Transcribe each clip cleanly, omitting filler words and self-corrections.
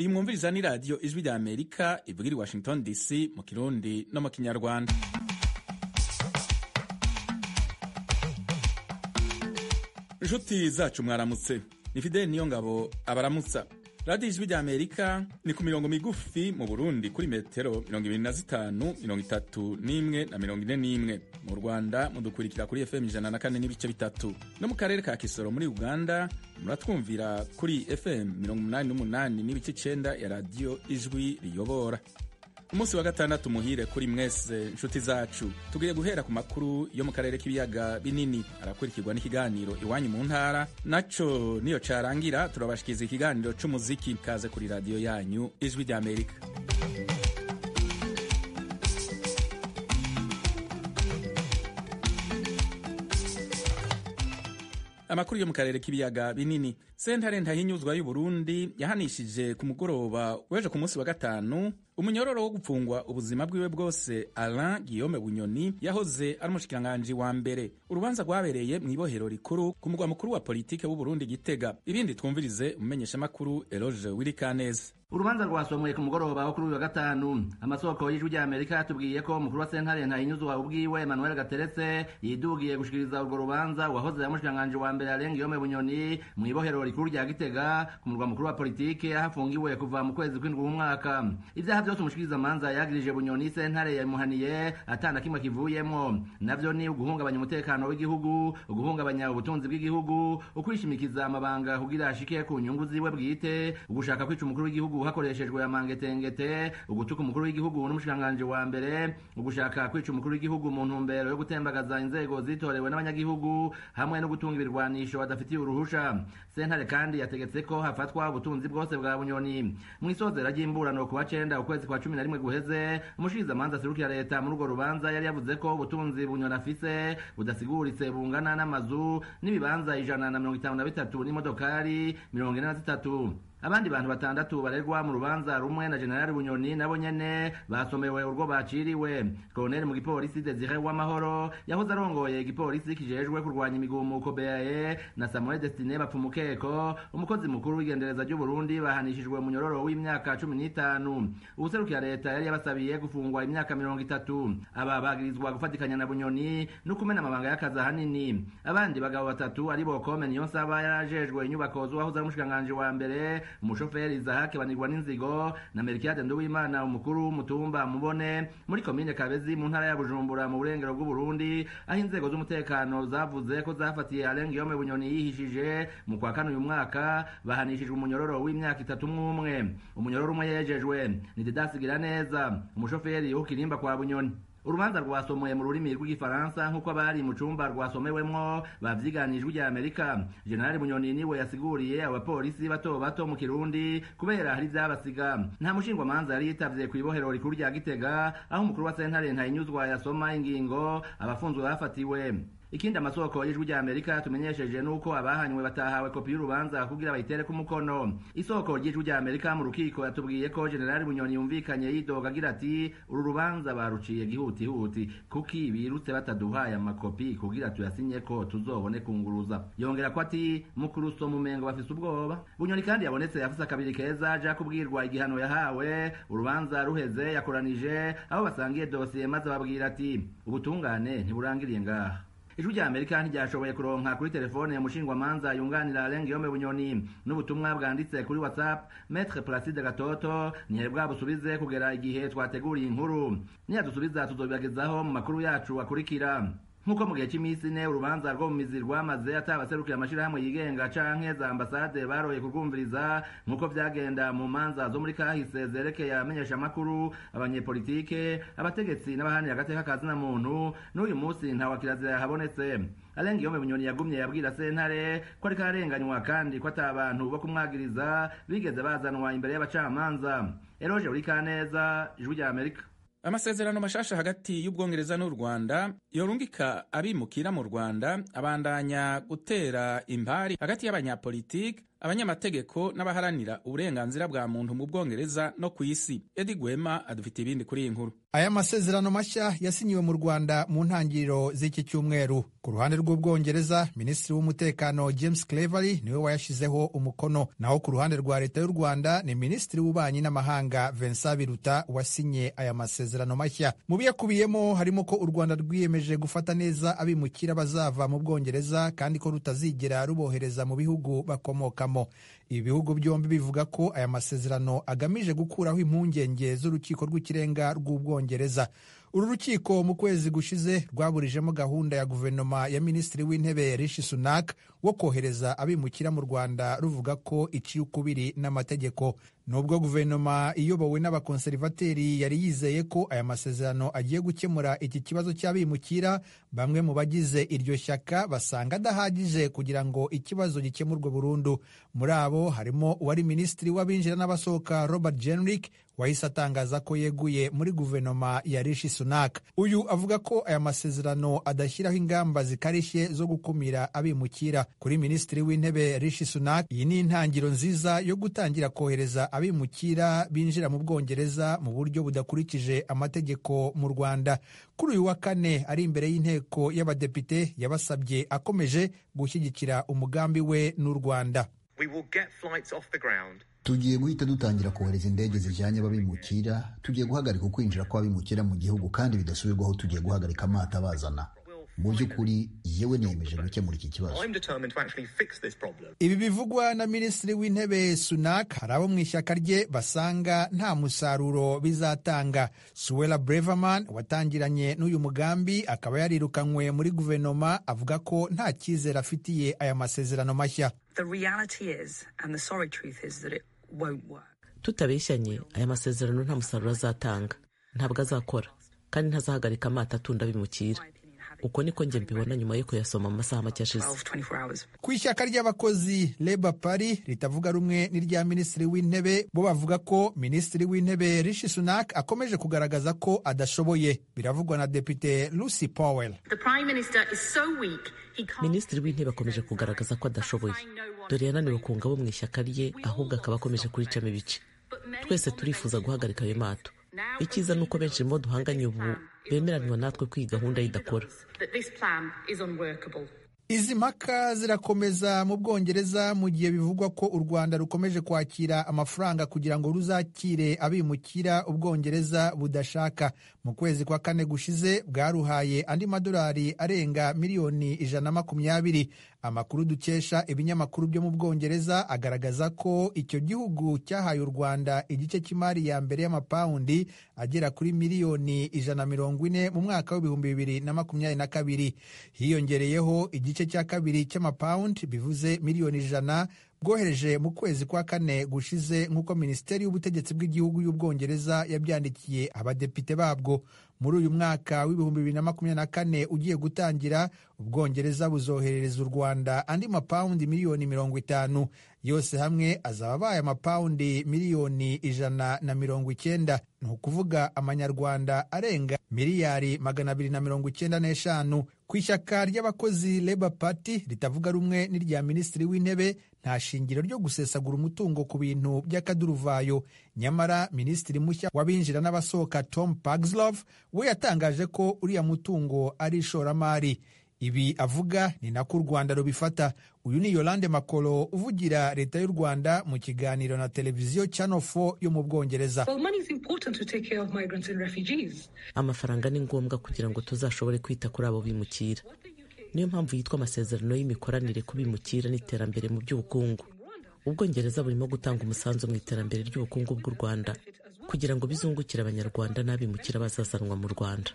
Iyi mwumviriza ni radiyo Ijwi rya Amerika ivugira i Washington DC mu Kirundi no mu Kinyarwanda. Inshuti zacu, mwaramutse. Ni Fideli Niyo Ngabo abaramutsa. Radiyo Ijwi rya Amerika ni ku mirongo migufi mu Burundi kuri metero 25, 31 na 41. Mu Rwanda mudukurikira kuri FM 104.3, no mu karere ka Kisoro muri Uganda muratwumvira kuri FM 88.9 ya Radiyo Ijwi Riyobora. Umunsi wa gatandatu muhire kuri mwese, nshuti zacu. Tugiye guhera ku makuru yo mu karere k'ibiyaga binini, arakurikirwa n'ikiganiro Iwanyu mu Ntara, naco niyo carangira turabashikiza ikiganiro c'umuziki. Kaze kuri radiyo yanyu Ijwi rya Amerika. Amakuru yo mu karere k'ibiyaga binini. Sentare Ntahinyuzwa y'Uburundi yahanishije ku mugoroba w'ejo ku munsi wa gatanu umunyororo wo gupfungwa ubuzima bwiwe bwose Alain Guillaume Bunyoni yahoze ari umushikiranganji wa mbere. Urubanza rwabereye mu ibohero rikuru ku mugwa mukuru wa politike w'Uburundi, Gitega. Ibindi twumvirize umumenyeshamakuru Eloge Wirikaneza. Urubanza rwasomwe ku mugoroba wo kuri uyu wa gatanu. Amasoko y'Ijwi rya Amerika yatubwiye ko umukuru wa sentare Ntahinyuzwa ubwiwe, Emmanuel Gateretse, yidugiye gushikiriza urwo rubanza wahoze yamushikiranganji wa mbere Alain Guillaume Bunyoni mu ibohero rikuru rya Gitega ku murwa mukuru wa politike, aho afungiwe kuva mu kwezi kw'indwi w'umwaka. Ivyaha vyose umushikirizamanza yagirije Bunyoni, sentare yabimuhaniye atana kimwe kivuyemwo. Navyo ni uguhungabanya umutekano w'igihugu, uguhungabanya ubutunzi bw'igihugu, ukwishimikiza amabanga kugira ashike ku nyungu ziwe bwite, ugushaka kwica umukuru w'igihugu hakoreshejwe amangetengete, ugutuka umukuru w'igihugu n'umushikiranganji wa mbere, ugushaka kwica umukuru w'igihugu mu ntumbero yo gutembagaza inzego zitorewe n'abanyagihugu, hamwe no gutunga ibirwanisho badafitiye uruhusha. Sentare kandi yategetse ko hafatwa ubutunzi bwose bwa Bunyoni. Mu isozera ry'imburano ku wa 9 ukwezi kwa 11 guheze, umushikirizamanza aserukira leta muri urwo rubanza yari yavuze ko ubutunzi Bunyoni afise budasiguritse bungana n'amazu n'ibibanza 153 n'imodokari 43. Abandi bantu batandatu barerwa mu rubanza rumwe na General Bunyoni nabo nyene basomewe urwo baciriwe. Colonel mu gipolisi Desire Wamahoro yahoze arongoye igipolisi kijejwe kurwanya imigumuko BAE na Samuel Destine Bapfumukeko, umukozi mukuru w'igendereza ry'u Burundi, bahanishijwe munyororo w'imyaka 15. Ubuserukira leta yari yabasabiye gufungwa imyaka 30. Aba bagirizwa gufatikanya na Bunyoni no kumena amabanga y'akazi ahanini. Abandi bagabo batatu aribo Kome Niyonsaba yarajejwe inyubako z'uwahoze ari umushikiranganji wa mbere, umushoferi Isaac Banirwa n'Inzigo na Melchiade Nduwimana, umukuru w'umutumba Mubone muri komine Kabezi mu ntara ya Bujumbura mu burengero bw'u Burundi, aho inzego z'umutekano zavuze ko zafatiye Alain Guillaume Bunyoni yihishije mu kwa kane uyu mwaka, bahanishijwe umunyororo w'imyaka 3 mwumwe. Umunyororo umwe yejejwe ni Didas Giraneza, umushoferi w'ikirimba kwa Bunyoni. Urubanza rwasomoye mu rurimi rw'igifaransa nk'uko abari mu cumba rwasomewemwo bavyiganijwe rya Amerika. General Bunyoni niwe yasiguriye abapolisi bato bato mu Kirundi kubera hari ivyabasiga. Nta mushingwamanza yari yitavye kw'ibohero rikuru rya Gitega aho umukuru wa sentare Ntahinyuzwa yasoma ingingo abafunzwe bafatiwe. Ikindi amasoko y'Ijwi rya Amerika tumenyesheje nuko abahanywe batahawe kopi y'urubanza kugira bayitereko umukono. Isoko ry'Ijwi rya Amerika mu rukiko yatubwiye ko General Bunyoni yumvikanye yidoga agira ati: "Uru rubanza baruciye gihutihuti, kuki birutse bataduhaye amakopi kugira tuyasinye ko tuzobone kunguruza?" Yongera ko ati: "Mukuru so mumengo bafise ubwoba." Bunyoni kandi yabonetse afise akabiri keza aja kubwirwa igihano yahawe. Urubanza ruheze yakoranije abo basangiye dosiye maze babwira ati: "Ubutungane ntiburangiriye ngaha." Ijwi rya Amerika ntiryashoboye kuronka kuri telefone ya mushingwamanza yunganira Alain Guillaume Bunyoni n'ubutumwa bwanditse kuri WhatsApp. Maître Placide Gatoto ntiyari bwabusubize kugera igihe twateguriye inkuru. Niyadusubiza tuzobibagezaho mu makuru yacu akurikira. Nk'uko mu gihe c'imisi ine urubanza rwo mu mizi rwamaze atabaserukira amashirahamwe yigenga canke za ambasade baroye kurwumviriza, nk'uko vyagenda mu manza zo muri kahise zerekeye abamenyeshamakuru, abanyepolitike, abategetsi n'abahanira agateka ka zina muntu, n'uyu munsi nta wa kirazira yahabonetse. Alain Guillaume Bunyoni yagumye yabwira sentare ko ariko ararenganywa kandi ko ata bantu bo kumwagiriza bigeze bazanwa imbere y'abacamanza. Eloge Urikaneza, Ijwi rya Amerika. Amasezerano mashasha hagati y'Ubwongereza n'u Rwanda yorungika abimukira mu Rwanda abandanya gutera impari hagati y'abanyapolitiki abanyamategeko n'abaharanira uburenganzira bwa muntu mu Bwongereza no ku isi. Edi Gwema adufite ibindi kuri iyi nkuru. Aya masezerano mashya yasinyiwe mu Rwanda mu ntangiriro z'iki cyumweru. Ku ruhande rw'Ubwongereza, Minisitiri w'Umutekano James Cleverly niwe wayashyizeho umukono, naho ku ruhande rwa Leta y'u Rwanda ni Minisitiri w'Ububanyi n'Amahanga Vincent Biruta wasinye aya masezerano mashya. Mu biyakubiyemo harimo ko u Rwanda rwiyemeje gufata neza abimukira bazava mu Bwongereza kandi ko rutazigera rubohereza mu bihugu bakomokamo. Ibi bihugu byombi bivuga ko aya masezerano agamije gukuraho impungenge z'urukiko rw'ikirenga rw'Ubwongereza. Uru rukiko mu kwezi gushize rwaburijemo gahunda ya guverinoma ya Minisitiri w'Intebe Rishi Sunak wo kohereza abimukira mu Rwanda, ruvuga ko iciye ukubiri n'amategeko. Nubwo guverinoma iyobowe n'abakonserivateri yari yizeye ko aya masezerano agiye gukemura iki kibazo cy'abimukira, bamwe mu bagize iryo shyaka basanga adahagije kugira ngo ikibazo gikemurwe burundu. Muri abo harimo uwari Minisitiri w'Abinjira n'Abasohoka Robert Jenrick, wahise atangaza ko yeguye muri guverinoma ya Rishi Sunak. Uyu avuga ko aya masezerano adashyiraho ingamba zikarishye zo gukumira abimukira. Kuri Minisitiri w'Intebe Rishi Sunak, iyi ni intangiriro nziza yo gutangira kohereza abimukira binjira mu Bwongereza mu buryo budakurikije amategeko mu Rwanda. Kuri uyu wa kane ari imbere y'inteko y'abadepite, yabasabye akomeje gushyigikira umugambi we n'u Rwanda. Tugiye guhita dutangira kohereza indege zijyanye ababimukira. Tugiye guhagarika ukwinjira kw'abimukira mu gihugu kandi bidasubirwaho. Tugiye guhagarika amato abazana. Mu by'ukuri yewe niyemeje gukemura iki kibazo. Ibi bivugwa na Minisitiri w'Intebe Sunak, hari abo mu ishyaka rye basanga nta musaruro bizatanga. Suella Braverman watangiranye n'uyu mugambi akaba yarirukanywe muri guverinoma, avuga ko nta cyizere afitiye aya masezerano mashya. Tutabeshyanye, aya masezerano nta musaruro azatanga, ntabwo azakora kandi ntazahagarika amato atunda abimukira. Uko niko njye mbibona nyuma yo kuyasoma amasaha make ashize. Ku ishyaka ry'abakozi Labour Party ritavuga rumwe n'irya Minisitiri w'Intebe, bo bavuga ko Minisitiri w'Intebe Rishi Sunak akomeje kugaragaza ko adashoboye. Biravugwa na Depite Lucy Powell. Minisitiri w'Intebe akomeje kugaragaza ko adashoboye. Dore yananiwe kunga abo mu ishyaka rye, ahubwo akaba akomeje kuricamo ibice. Twese turifuza guhagarika ayo mato. Icyiza ni uko benshi mu bo duhanganye ubu bemeranywa natwe ko iyi gahunda idakora. Izi mpaka zirakomeza mu Bwongereza mu gihe bivugwa ko u Rwanda rukomeje kwakira amafaranga kugira ngo ruzakire abimukira Ubwongereza budashaka. Mu kwezi kwa kane gushize bwaruhaye andi madolari arenga miliyoni 120. Amakuru dukesha ibinyamakuru byo mu Bwongereza agaragaza ko icyo gihugu cyahaye u Rwanda igice cy'imari ya mbere y'amapawundi agera kuri miliyoni 140 mu mwaka w'2022. Hiyongereyeho igice cya kabiri cy'amapawundi, bivuze miliyoni 100, bwohereje mu kwezi kwa kane gushize, nk'uko Minisiteri y'Ubutegetsi bw'Igihugu y'Ubwongereza yabyandikiye abadepite babwo. Muri uyu mwaka w'2024 ugiye gutangira, Ubwongereza buzoherereza u Rwanda andi mapawundi miliyoni 50. Yose hamwe azaba abaye amapawundi miliyoni 190, ni ukuvuga amanyarwanda arenga miliyari 295. Ku ishyaka ry'abakozi Labour Party ritavuga rumwe n'irya Minisitiri w'Intebe, nta shingiro ryo gusesagura umutungo ku bintu by'akaduruvayo. Nyamara Minisitiri mushya w'Abinjira n'Abasohoka Tom Puxlove we yatangaje ko uriya mutungo ari ishoramari. Ibi avuga ni nako u Rwanda rubifata. Uyu ni Yolande Makolo uvugira Leta y'u Rwanda mu kiganiro na televiziyo Channel 4 yo mu Bwongereza. Amafaranga ni ngombwa kugira ngo tuzashobore kwita kuri abo bimukira. Niyo mpamvu yitwa amasezerano y'imikoranire ku bimukira n'iterambere mu by'ubukungu. Ubwongereza burimo gutanga umusanzu mu iterambere ry'ubukungu bw'u Rwanda kugira ngo bizungukire Abanyarwanda n'abimukira bazazanwa mu Rwanda.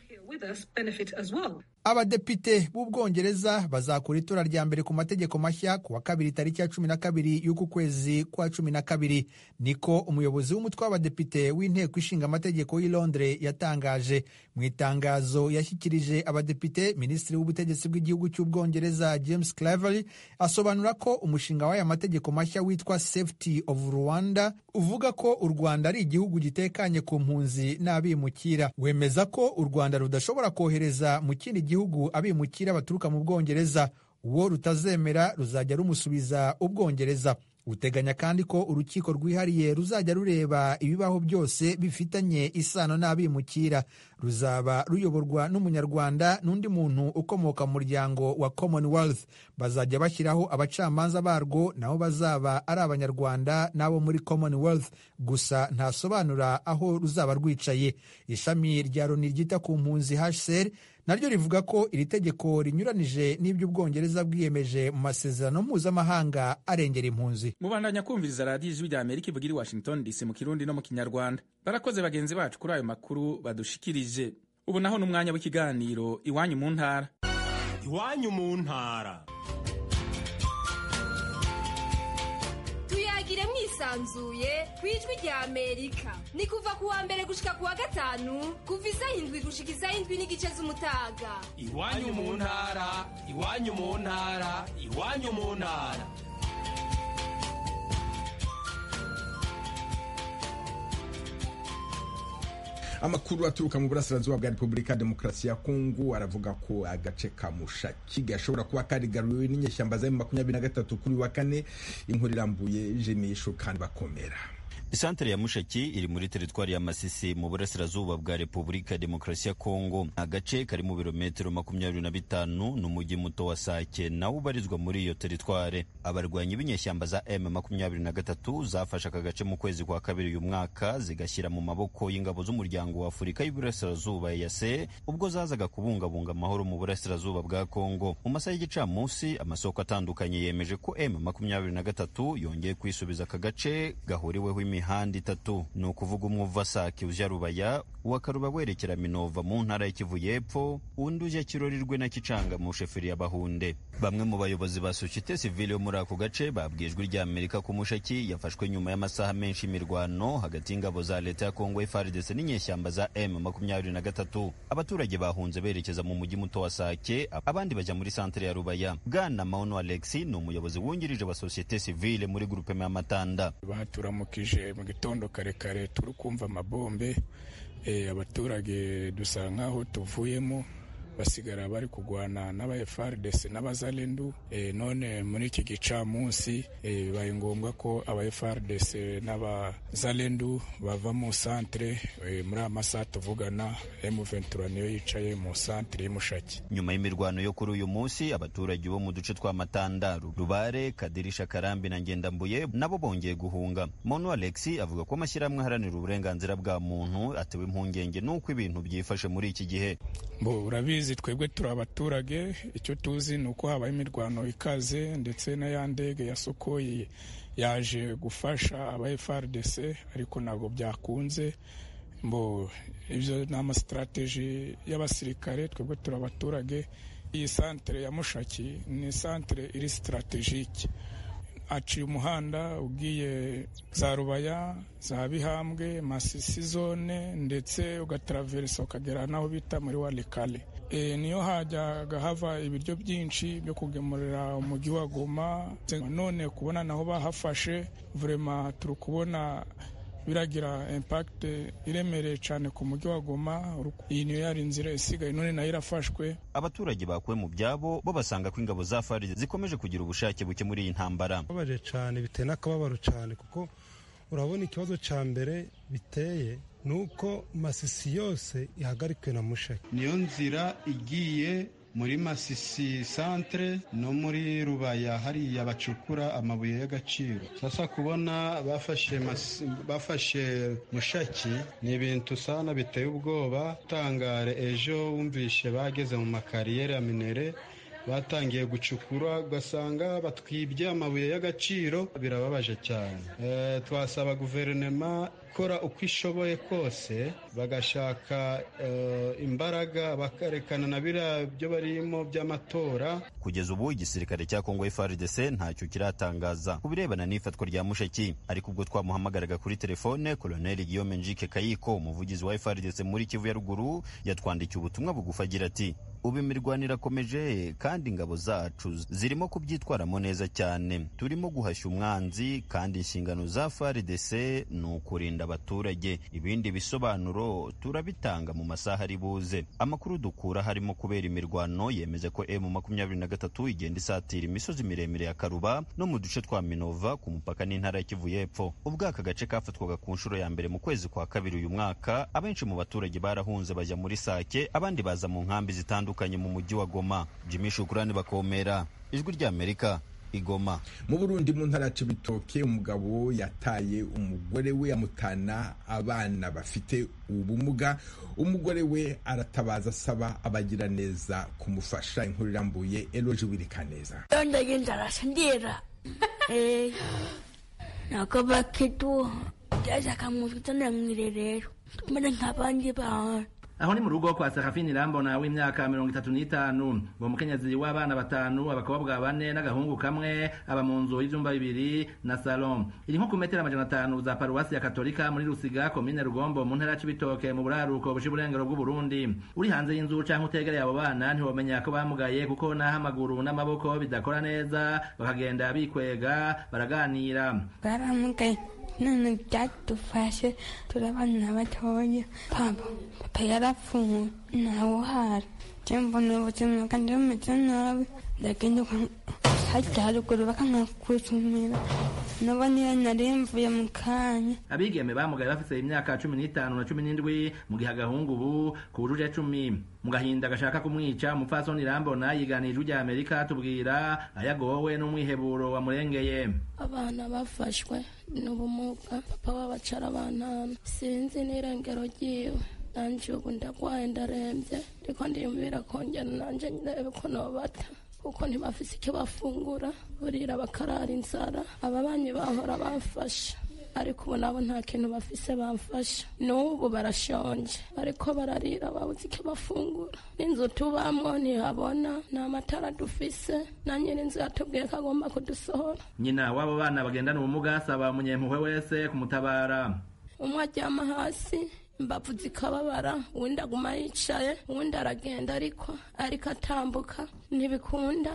Abadepite b'Ubwongereza bazakora itora rya mbere ku mategeko mashya ku wa kabiri tariki ya 12 y'uku kwezi kwa 12, niko umuyobozi w'umutwe w'abadepite w'inteko ishinga amategeko y'i Londres yatangaje. Mu itangazo yashyikirije abadepite, Minisitiri w'Ubutegetsi bw'Igihugu cy'Ubwongereza James Cleverly asobanura ko umushinga w'aya mategeko mashya witwa Safety of Rwanda uvuga ko u Rwanda ari igihugu gitekanye ku mpunzi n'abimukira. Wemeza ko u Rwanda rudashobora kohereza mu kindi gihugu abimukira baturuka mu Bwongereza. Uwo rutazemera ruzajya rumusubiza Ubwongereza. Uteganya kandi ko urukiko rwihariye ruzajya rureba ibibaho byose bifitanye isano n'abimukira. Ruzaba ruyoborwa n'Umunyarwanda n'undi muntu ukomoka mu muryango wa Commonwealth. Bazajya bashyiraho abacamanza barwo, nabo bazaba ari Abanyarwanda n'abo muri Commonwealth, gusa ntasobanura aho ruzaba rwicaye. Ishami rya Loni ryita ku mpunzi HCR naryo rivuga ko iri tegeko rinyuranije n'ibyo Ubwongereza bwiyemeje mu masezerano mpuzamahanga arengera impunzi. Mubandanya kumviriza radiyo Ijwi rya Amerika ivugira i Washington DC mu Kirundi no mu Kinyarwanda. Barakoze bagenzi bacu kuri ayo makuru badushikirije. Ubu naho ni umwanya w'ikiganiro Iwanyu mu Ntara. Iwanyu mu Ntara. Tuyagire mwisanzuye ku Ijwi rya Amerika. Ni kuva ku wa mbere gushika ku wa gatanu, kuva isaha 7 gushika isaha 7:30 z'umutaga. Iwanyu mu Ntara, Iwanyu mu Ntara, Iwanyu mu Ntara. Amakuru aturuka mu burasirazuba bwa Repubulika Demokarasi ya Kongo aravuga ko agace ka Mushaki gashobora kuba karigaruriwe n'inyeshyamba za M23 kuri wa kane. Inkuru irambuye Jenisho kandi bakomera. Isantere ya Mushaki iri muri teritwari ya Masisi mu burasirazuba bwa Repubulika Demokarasi ya Kongo. Agace kari mu birometero 25 n'umujyi muto wa Sake nawo ubarizwa muri iyo teritware. Abarwanyi b'inyeshyamba za M23 zafashe aka gace mu kwezi kwa kabiri uyu mwaka, zigashyira mu maboko y'ingabo z'umuryango wa Afurika y'Iburasirazuba EAC, ubwo zazaga kubungabunga amahoro mu burasirazuba bwa Kongo. Mu masaha y'igicamunsi, amasoko atandukanye yemeje ko M23 yongeye kwisubiza aka gace gahuriweho imihanda itatu, ni ukuvuga umwe uva Sake uja Rubaya, uwa Karuba werekera Minova mu ntara y'Kivu y'Epfo, undi uja Kirorirwe na Kicanga mu sheferi ya Bahunde. Bamwe mu bayobozi ba societe civile yo muri ako gace babwiye Ijwi rya Amerika ko Mushaki yafashwe nyuma y'amasaha menshi imirwano hagati y'ingabo za leta ya Kongo FARDC n'inyeshyamba za M23. Abaturage bahunze berekeza mu mujyi muto wa Sake, abandi bajya muri santere ya Rubaya. Bwana Maono Alexi ni umuyobozi wungirije wa societe civile muri groupement ya Matanda. Baturamukije mu gitondo kare kare turi kumva amabombe, abaturage dusa nkaho tuvuyemo, basigara bari kugwana n'aba FARDC n'abazalendu. None muri iki gicamunsi bibaye ngombwa ko aba FARDC n'abazalendu bava mu centre. Muri aya masaha tuvugana M23 niyo yicaye mu centre y'Mushaki. Nyuma y'imirwano yo kuri uyu munsi, abaturage bo mu duce twa Matanda, Rubare, Kadirisha, Karambi na Ngendambuye nabo bongeye guhunga. Mono Alexi avuga ko amashyirahamwe aharanira uburenganzira bwa muntu atewe impungenge n'uko ibintu byifashe muri iki gihe. Bo urabizi, twebwe turi abaturage, icyo tuzi ni uko habaye imirwano ikaze, ndetse na ya ndege ya Sukhoi yaje gufasha aba FARDC, ariko ntabwo byakunze. Mbo ibyo ni amasitrategi y'abasirikare, twebwe turi abaturage. Iyi santere ya Mushaki ni santere iri sitratejike, aciye umuhanda ugiye za Rubaya, za Bihambwe, Masisi zone, ndetse ugataraversa ukagera n'aho bita muri Walikale. Niyo hajyaga hava ibiryo byinshi byo kugemurira umujyi wa Goma. None kubona naho bahafashe, vraiment turi kubona biragira impact iremereye cyane ku mujyi wa Goma. Iyi niyo yari inzira isigaye, none nayo irafashwe. Abaturage bakuwe mu byabo bo basanga ko ingabo za FARDC zikomeje kugira ubushake buke muri iyi ntambara. Babaje cyane, biteye n'akababaro cyane, kuko urabona ikibazo cya mbere biteye nuko Masisi yose ihagarikiwe na Mushaki. Niyo nzira igiye muri Masisi centre no muri Rubaya, hariya bacukura amabuye y'agaciro. Sasa kubona bafashe Mushaki ni ibintu sana biteye ubwoba. Tangare ejo wumvishe bageze mu makariyeri ya minere batangiye gucukura, ugasanga batwibye amabuye y'agaciro, birababaje cyane. Twasaba guverinoma gukora uko ishoboye kose, bagashaka imbaraga, bakarekana na biriya byo barimo by'amatora. Kugeza ubu igisirikare cya Kongo FARDC ntacyo kiratangaza ku birebana n'ifatwa rya Mushaki, ariko ubwo twamuhamagaraga kuri telefone, Colonel Guillaume Njike Kayiko, umuvugizi wa FARDC muri Kivu ya ruguru, yatwandikiye ubutumwa bugufi agira ati: ubu imirwano irakomeje kandi ingabo zacu zirimo kubyitwaramo neza cyane, turimo guhashya umwanzi kandi inshingano za FARDC ni ukurinda kurinda abaturage. Ibindi bisobanuro turabitanga mu masaha ari buze. Amakuru dukura harimo kubera imirwano yemeza ko M23 igenda isatira imisozi miremire ya Karuba no mu duce twa Minova ku mupaka n'intara ya Kivu y'Epfo. Ubwo aka gace kafatwaga ku nshuro ya mbere mu kwezi kwa kabiri uyu mwaka, abenshi mu baturage barahunze bajya muri Sake, abandi baza mu nkambi zitandukanye mu mujyi wa Goma. Jimmy Shukrani Bakomera, Ijwi ry'Amerika, Igoma. Mu Burundi mu ntara ya Cibitoke, umugabo yataye umugore we amutana abana bafite ubumuga. Umugore we aratabaza asaba abagira neza kumufasha. Inkuru irambuye Eloge Wirikaneza. Ndagenda nako bakiduha byashaka mu tumeze nk'abandi bantu. Aho ni mu rugo kwa Serafini Rambona w'imyaka 35, uwo mukenyezi w'abana batanu, abakobwa bane n'agahungu kamwe, aba mu nzu y'ivyumba bibiri na salon iri nko ku metero 500 za paruwasi ya Katolika muri Rusiga, komine Rugombo, mu ntara ya Cibitoke, mu buraruko busha uburengero bw'Uburundi. Uri hanze y'inzu canke utegereye abo bana ntiwomenya ko bamugaye, kuko n'aho amaguru n'amaboko bidakora neza bakagenda bikwega baraganira. Baramugaye none byadufashe turabana batoya. Papa yarapfuye ntawuhari, mbona ubuzima bwanjye bumeze nabi, ndagenda hajya haruguru bakankakusumira nabo niyo nari mvuye mu kanya. Abigeme bamugaye bafise imyaka 15 na 17, mu gihe agahungu ubu kujuje 10. Mu gahinda gashaka kumwica, umupfasoni Rambona yiganije ijwi rya Amerika tubwira ayagowe n'umwiheburo wamurengeye. Abana bafashwe n'ubumuga, papa wabacara abantana, sinzi n'irengero ryiwe. Nanje ubu ndagwaye ndarembye, ariko ndiyumvira kongera nanje ndebe ko nobata, kuko ntibafise icyo bafungura, burira bakarara inzara. Ababanyi bahora bamfasha, ariko ubu nabo nta kintu bafise bamfasha. N'ubu barashonje, bariko bararira babuze icyo bafungura. N'inzu tubamwo ntihabona, nta matara dufise, na nyir'inzu yatubwiye ko agomba kudusohora. Nyina w'abo bana bagendana ubumuga asaba umunyempuhwe wese kumutabara. Umwe aryama hasi imbavu zikababara, uwundi aguma yicaye, uwundi aragenda ariko atambuka ntibikunda,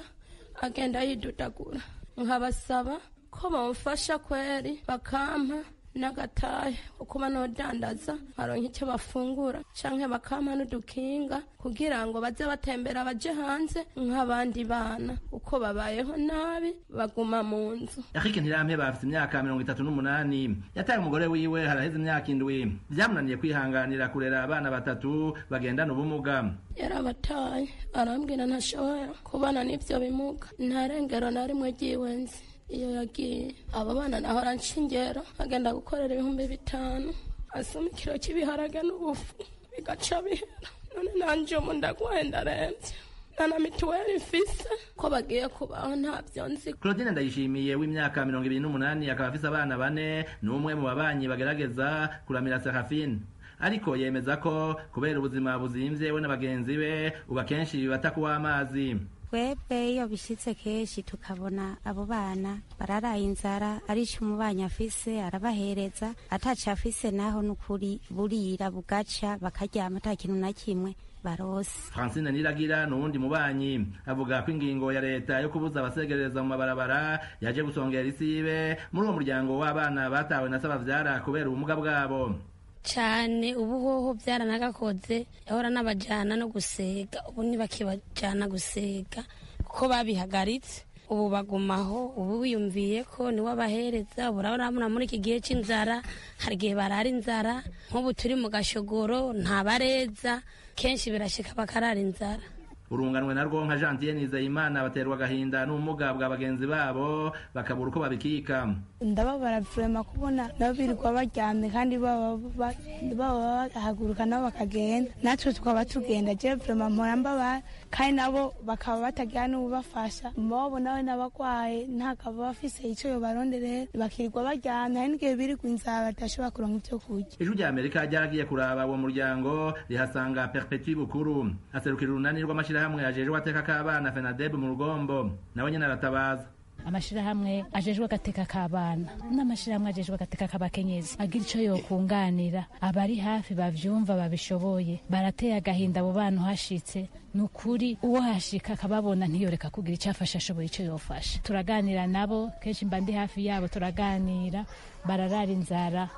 agenda yidudagura. Nkabasaba ko bamufasha kweri, bakampa n'agatahe kuba nodandaza nkaronka icyo bafungura, canke bakampa n'udukinga kugira ngo baze batembera baje hanze nk'abandi bana, uko babayeho nabi baguma mu nzu. Eric Ntirampe bafite imyaka 38, yataye umugore wiwe haraheze imyaka 7. Byamunaniye kwihanganira kurera abana batatu bagendana ubumuga. Yarabataye arambwira ntashobora kubana n'ivyo bimuga, nta rengero na rimwe ryiwe nzi. Iyo yagiye abo bana nahora nshingera agenda gukorera 5000, asoma ikiro cy'ibiharage n'ubufu bigaca bihera. None nanje ubu ndagwaye ndarembye, nta na mituweli mfise, ko bagiye kubaho ntabyo nzi. Claudine Ndayishimiye w'imyaka 28 akaba afise abana bane, ni umwe mu babanyi bagerageza kuramira Serafine, ariko yemeza ko kubera ubuzima buzimvye we na bagenzi be ubu akenshi bata kuwa amazi. Twebwe iyo bishitse kenshi tukabona abo bana bararaye inzara, arico umubanyi afise arabahereza, ataco afise naho nukuri burira bugaca bakaryama ata kintu na kimwe barose. Francine Niragira nuwundi mubanyi avuga ko ingingo ya leta yo kubuza abasegereza mu mabarabara yaje gusongera isibe muri uwo muryango w'abana batawe na sabavyara kubera ubumuga bwabo. Cane ubu hoho byaranagakoze, yahora n'abajana no gusega, ubu ntibakibajana gusega kuko babihagaritse. Ubu bagumaho, ubu biyumviye ko niwe abahereza. Ubu urabona muri iki gihe c'inzara hari igihe barara inzara, nk'ubu turi mu gashogoro ntabareza, kenshi birashika bakarara inzara. Urunganwe narwo nka Gentille Nizeyimana baterwa agahinda n'ubumuga bwa bagenzi babo bakabura uko babikika. Ndababara vrema kubona nabo birirwa baryamye kandi baba bahaguruka nabo bakagenda, natwe tukaba tugenda. Je vrema mpora mbabara, kandi nabo bakaba batagira n'ububafasha. Bobo nawe n'abagwaye ntakaba bafise ico yobaronderera, bakirirwa baryamye, hari n'igihe birirwa inzara badashobora kuronka ivyo kurya. Ijwi rya Amerika ryaragiye kuraba uwo muryango rihasanga Perpetue Bukuru aserukira urunani rw'amashirahamwe ajejwe agateka k'abana FENADEB mu Rugombo, nawe nyene aratabaza. Amashirahamwe ajejwe agateka k'abana n'amashirahamwe ajejwe agateka k'abakenyezi agira ico yokunganira abari hafi bavyumva babishoboye. Barateye agahinda abo bana uhashitse, nukuri uwo hashika akababona ntiyoreka kugira ico afasha, ashoboye ico yofasha. Turaganira nabo kenshi, mba ndi hafi yabo turaganira, bararara inzara.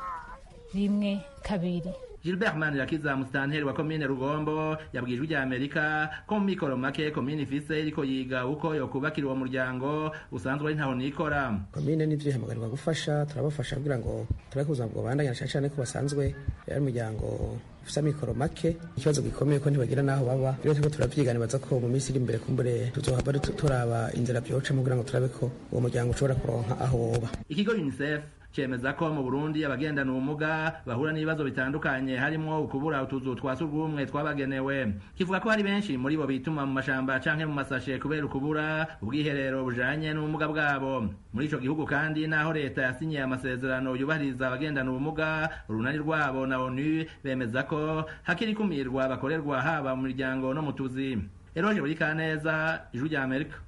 rimwe kabiri. Gilbert Manirakiza, musitanteri wa komine Rugombo, yabwiye Ijwi rya Amerika ko mu mikoro make komine ifise iriko yiga uko yokubakira uwo muryango usanzwe ari ntaho nikora. Komine nivyo ihamagarirwa gufasha, turabafasha kugira ngo turabe ubuzima bwobandanya, cane cane ko basanzwe ari umuryango ufise amikoro make. Ikibazo gikomeye ko ntibagira n'aho baba. Rero turiko turavyiga, nibaza ko mu minsi iri imbere kumbure tuzohava turaba inzira vyocamwo kugira ngo turabe ko uwo muryango ushobora kuronka aho woba. Ikigo UNICEF cemeza ko mu Burundi abagendana ubumuga bahura n'ibibazo bitandukanye, harimwo ukubura utuzu twa surwumwe twabagenewe. Kivuga ko hari benshi muri bo bituma mu mashamba canke mu masashe kubera ukubura ubwiherero bujanye n'ubumuga bwabo. Muri ico gihugu kandi, naho leta yasinyiye amasezerano yubahiriza abagendana ubumuga, urunani rwabo na ONU bemeza ko hakiri ikumirwa bakorerwa haba mu miryango no mu tuzi. Eroje Burikaneza, Ijwi rya Amerika.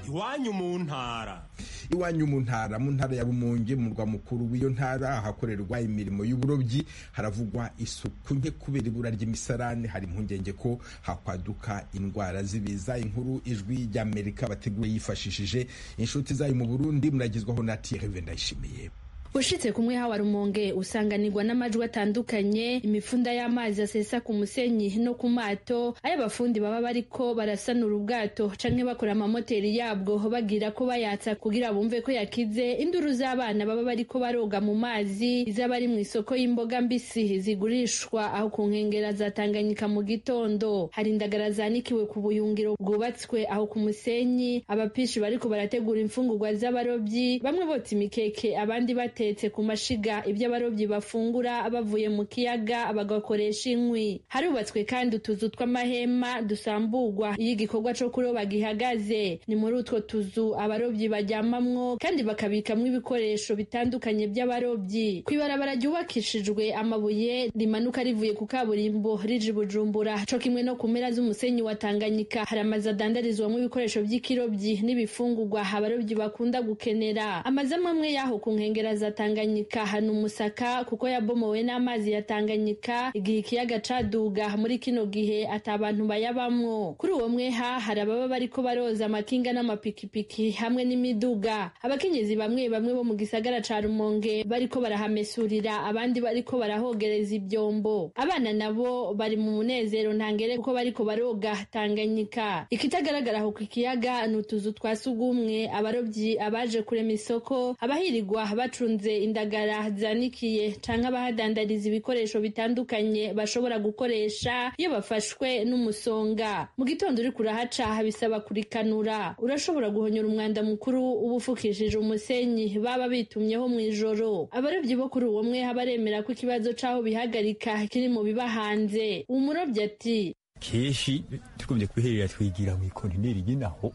Iwanyu mu ntara. Iwanyu mu ntara. Mu ntara ya Rumonge, mu murwa mukuru w'iyo ntara, ahakorerwa imirimo y'uburobyi haravugwa isuku nke kubera ibura ry'imisarane. Hari impungenge ko hakwaduka indwara z'ibiza. Inkuru Ijwi ry'Amerika bateguye yifashishije inshuti zayo mu Burundi, muragizwaho na Thierry Ndayishimiye. Ushitse kumwe hawa Rumonge usanganirwa n'amajwi atandukanye, imifunda y'amazi asesa ku musenyi no ku mato, ayo abafundi baba bariko barasanura ubwato canke bakora amamoteri yabwo bagira ko bayatsa kugira bumve ko yakize, induru z'abana baba bariko baroga mu mazi, iz'abari mu isoko y'imboga mbisi zigurishwa aho ku nkengera za Tanganyika mu gitondo. Hari indagara zanikiwe ku buyungiro bwubatswe aho ku musenyi, abapishi bariko barategura imfungurwa z'abarobyi, bamwe botsa imikeke abandi batetse ku mashiga ibyo abarobyi bafungura bavuye mu kiyaga bagakoresha inkwi. Harubatswe kandi utuzu tw'amahema dusamburwa iyo igikorwa co kuroba gihagaze. Ni muri utwo tuzu abarobyi baryamamwo kandi bakabikamwo ibikoresho bitandukanye by'abarobyi. Kw'ibarabara ryubakishijwe amabuye rimanuka rivuye ku kaburimbo rije Bujumbura, co kimwe no ku mpera z'umusenyi wa Tanganyika, hari amazu adandarizwamwo ibikoresho by'ikirobyi n'ibifungurwa abarobyi bakunda gukenera. Amazu amwe y'aho ku nkengera za Tanganyika hano umusaka kuko yabomowe n'amazi ya Tanganyika igihe ikiyaga caduga. Muri kino gihe ata bantu bayabamwo. Kuri uwo mweha hari ababa bariko baroza amakinga n'amapikipiki hamwe n'imiduga. Abakenyezi bamwe bamwe bo mu gisagara ca Rumonge bariko barahamesurira, abandi bariko barahogereza ivyombo. Abana nabo bari mu munezero ntangere kuko bariko baroga Tanganyika. Ikitagaragara aho ku kiyaga ni utuzu twa sugumwe abarobyi, abaje kurema isoko, abahirirwa bacunze indagara zanikiye canke abahadandariza ibikoresho bitandukanye bashobora gukoresha iyo bafashwe n'umusonga. Mu gitondo uriko urahaca bisaba kurikanura, urashobora guhonyora umwanda mukuru uba ufukishije umusenyi baba bitumyeho mw'ijoro. Abarobyi bo kuri uwo mweha baremera ko ikibazo c'aho bihagarika kiri mu biba hanze. Umurobyi ati: Kenshi tugumye kwiherera twigira mw'ikontineri nyine aho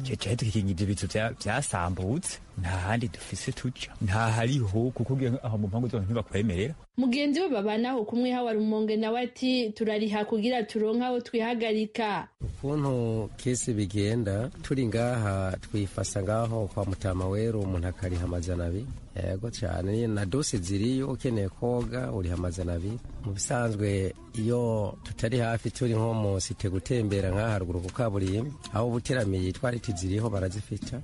cece tukikinga ivyo bizu vyasambutse, nta handi dufise tuja, nta hariho kuko aho mu mpangu z'abantu ntibakwemerera. Mugenzi we babanaho kumwe hawa Rumonge nawe ati: turariha kugira turonke aho twihagarika. Ukuntu kesi bigenda, turi ngaha twifasa ngaho kwa Mutama Wero, umuntu akariha 200. Yego cyane, na dose ziriyo, ukeneye koga uriha 200. Mu bisanzwe iyo tutari hafi turi nko mu site gutembera nka haruguru ku kaburimbo aho ubuteramiye twari tuziriho barazifita,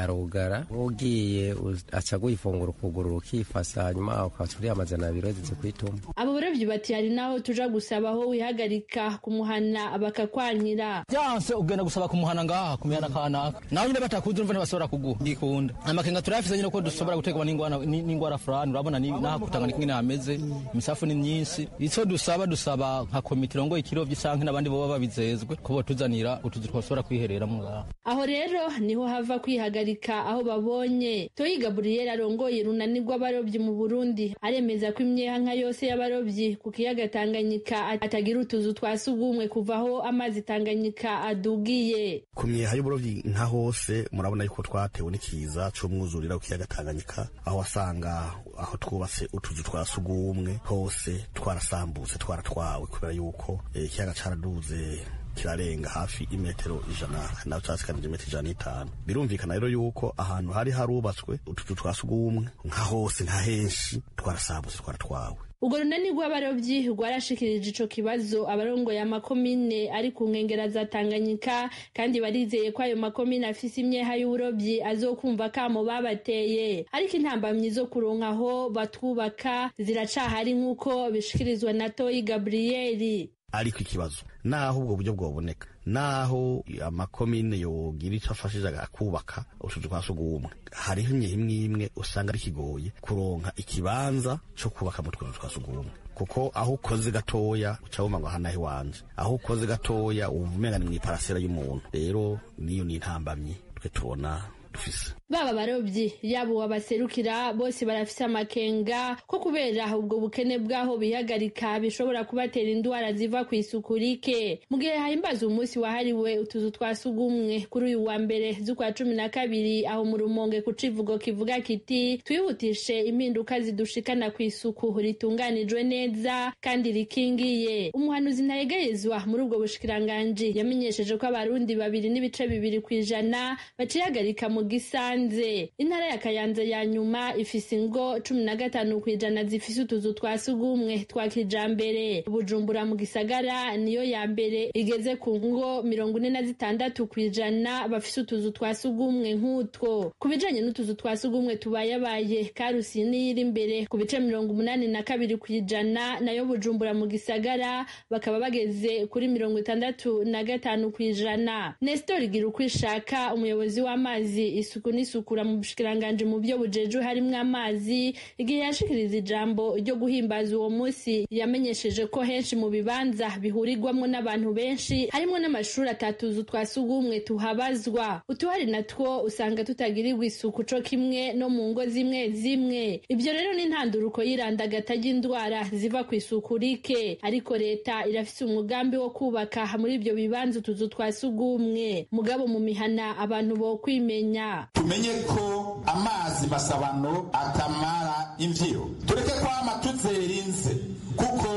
arugara ugiye aca guyifungura ukuguru ukifasa, hanyuma ukaca uriha 200 uhejeje kuyituma. Abo barovyi bati hari naho tuja gusaba aho wihagarika kumuhana bakakwankira. Byanse ugenda gusaba kumuhana ngaha kumihana kanaka, nawe nyine batakuzi urumva ntibashobora kuguha. Ndikunda amakenga turayafise nyine ko dushobora gutegwa n'ingwara fulani, urabona naho kutangana ingene hameze, imisafu ni myinshi. Ico dusaba nka komite irongoye ikirovyi canke n'abandi boba babizezwe ko botuzanira utuzu twashobora kwihereramwo ngaha. Aho rero niho hava kwihagarika aho babonye. Toyi Gabriel arongoye urunani rw'abarobyi mu Burundi aremeza ko imyeha nka yose y'abarobyi ku kiyaga Tanganyika atagira utuzu twa sugumwe kuva aho amazi Tanganyika adugiye. Ku myeha y'uburobyi nka hose murabona yuko twatewe n'ikiza c'umwuzurira ku kiyaga Tanganyika, aho wasanga aho twubatse utuzu twa sugumwe hose twarasambutse, twaratwawe kubera yuko ikiyaga caraduze kirarenga hafi imetero 100 na casikanije imetero 105. Birumvikana rero yuko ahantu hari harubatswe utuzu twa sugumwe nka hose nka henshi twarasabutse, twaratwawe. Urwo runani rw'abarovyi rwarashikirije ico kibazo abarongoye amakomine ari ku nkengera za Tanganyika, kandi barizeye ko ayo makomine afise imyeha y'uburovyi azokumva kamo babateye, ariko intambamyi zo kuronka aho batwubaka ziracahari nk'uko bishikirizwa na Toyi Gabrieli. Ariko ikibazo naho ubwo buryo bwoboneka, naho amakomine yogira ico afashije akubaka utuzu twa sugumwe, hariho imyeha imwe imwe usanga ari kigoye kuronka ikibanza co kubaka mu tuzu twa sugumwe, kuko aho ukoze gatoya uca wumva ngo aha naho iwanje, aho ukoze gatoya wumva umenga ni mw'iparasera y'umuntu. Rero niyo ni intambamyi twe tubona dufise. Baba barovyi yaba uwabaserukira bose barafise amakenga ko kubera ubwo bukene bw'aho bihagarika bishobora kubatera indwara ziva ku isuku rike. Mu gihe hahimbaza umunsi wahariwe utuzu twa sugumwe kuri uyu wa mbere z'ukwa 12 aho mu Rumonge ku civugo kivuga kiti twihutishe impinduka zidushikana ku isuku ritunganijwe neza kandi rikingiye. Umuhanuzi ntayegayezwa muri ubwo bushikiranganji yamenyesheje ko abarundi 2.2% bacihagarika mu gisanze. Intara ya Kayanza ya nyuma ifise ingo 15% zifise utuzu twa sugumwe twa kijambere. Bujumbura mu gisagara niyo ya mbere igeze ku ngo 46% bafise utuzu twa sugumwe nk'utwo. Ku bijanye n'utuzu twa sugumwe tubayabaye, Karusi niyo iri imbere ku bice 82%, nayo Bujumbura mu gisagara bakaba bageze kuri 65%. Nestor Girukwishaka, umuyobozi w'amazi, isuku n'isukura mu bushikiranganji mu byo bujejwe harimwo amazi, igihe yashikiriza ijambo ryo guhimbaza uwo munsi yamenyesheje ko henshi mu bibanza bihurirwamwo n'abantu benshi harimwo n'amashuri atatuzu twa sugumwe tuhabazwa. Utuhari natwo usanga tutagirirwa isuku co kimwe no mu ngo zimwe zimwe. Ivyo rero ni intanduruko y'irandagata ry'indwara ziva ku isuku rike, ariko leta irafise umugambi wo kubaka muri ivyo bibanza utuzu twa sugumwe. Mugabo mu mihana abantu bo kwimenya, tumenye ko amazi masabano atamara imvyiro, tureke kwama tuzerinze kuko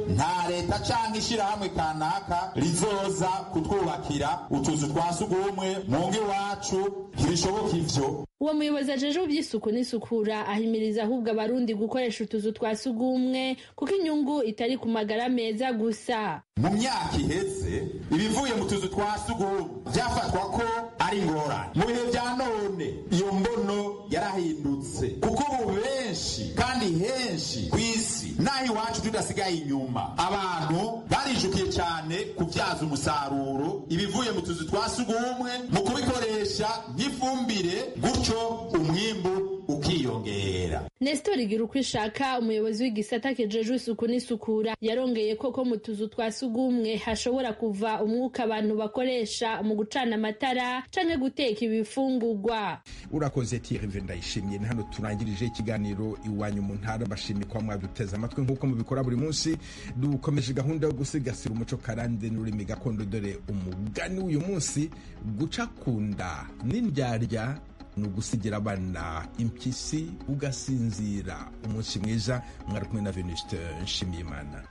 nta leta canke ishirahamwe kanaka rizoza kutwubakira utuzu twa sugumwe mu ngo iwacu, ntibishoboka ivyo. Uwo muyobozi ajejwe ivy'isuku n'isukura ahimiriza ahubwo abarundi gukoresha utuzu twa sugumwe kuko inyungu itari ku magara meza gusa. Mu myaka iheze ibivuye mu tuzu twa sugumwe vyafatwa ko ari ingorane. Mu bihe vya none iyo mbono yarahindutse, kuko ubu benshi kandi henshi kw'isi n'aho iwacu tudasigaye inyuma, abantu barijukiye cyane kubyaza umusaruro ibivuye mu tuzu twa sugumwe mu kubikoresha nk'ifumbire, gutyo umwimbu ukiyongera. Nestor Girukwishaka, umuyobozi w'igisata kijejwe isuku n'isukura, yarongeye ko mu tuzu twa sugumwe hashobora kuva umwuka abantu bakoresha mu gucana amatara canke guteka ibifungurwa. Urakoze Thierry Ndayishimiye. Hano turangirije ikiganiro iwanyu mu ntara. Bashimye kwa mwaduteze amatwi nk'uko mubikora buri munsi. Dukomeje gahunda yo gusigasira umuco karande n'ururimi gakondo. Dore umugani w'uyu munsi: guca kunda n'indyarya ni ugusigira abana impyisi ugasinzira. Umunsi mwiza, mwari kumwe na Venuste Nshimiyimana.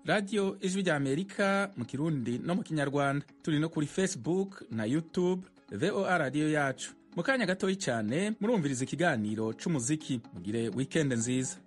Radiyo Ijwi rya Amerika mu Kirundi no mu Kinyarwanda. Turi no kuri Facebook na YouTube VOA Radiyo yacu. Mu kanya gatoyi cyane murumviriza ikiganiro c'umuziki. Mugire weekend nziza.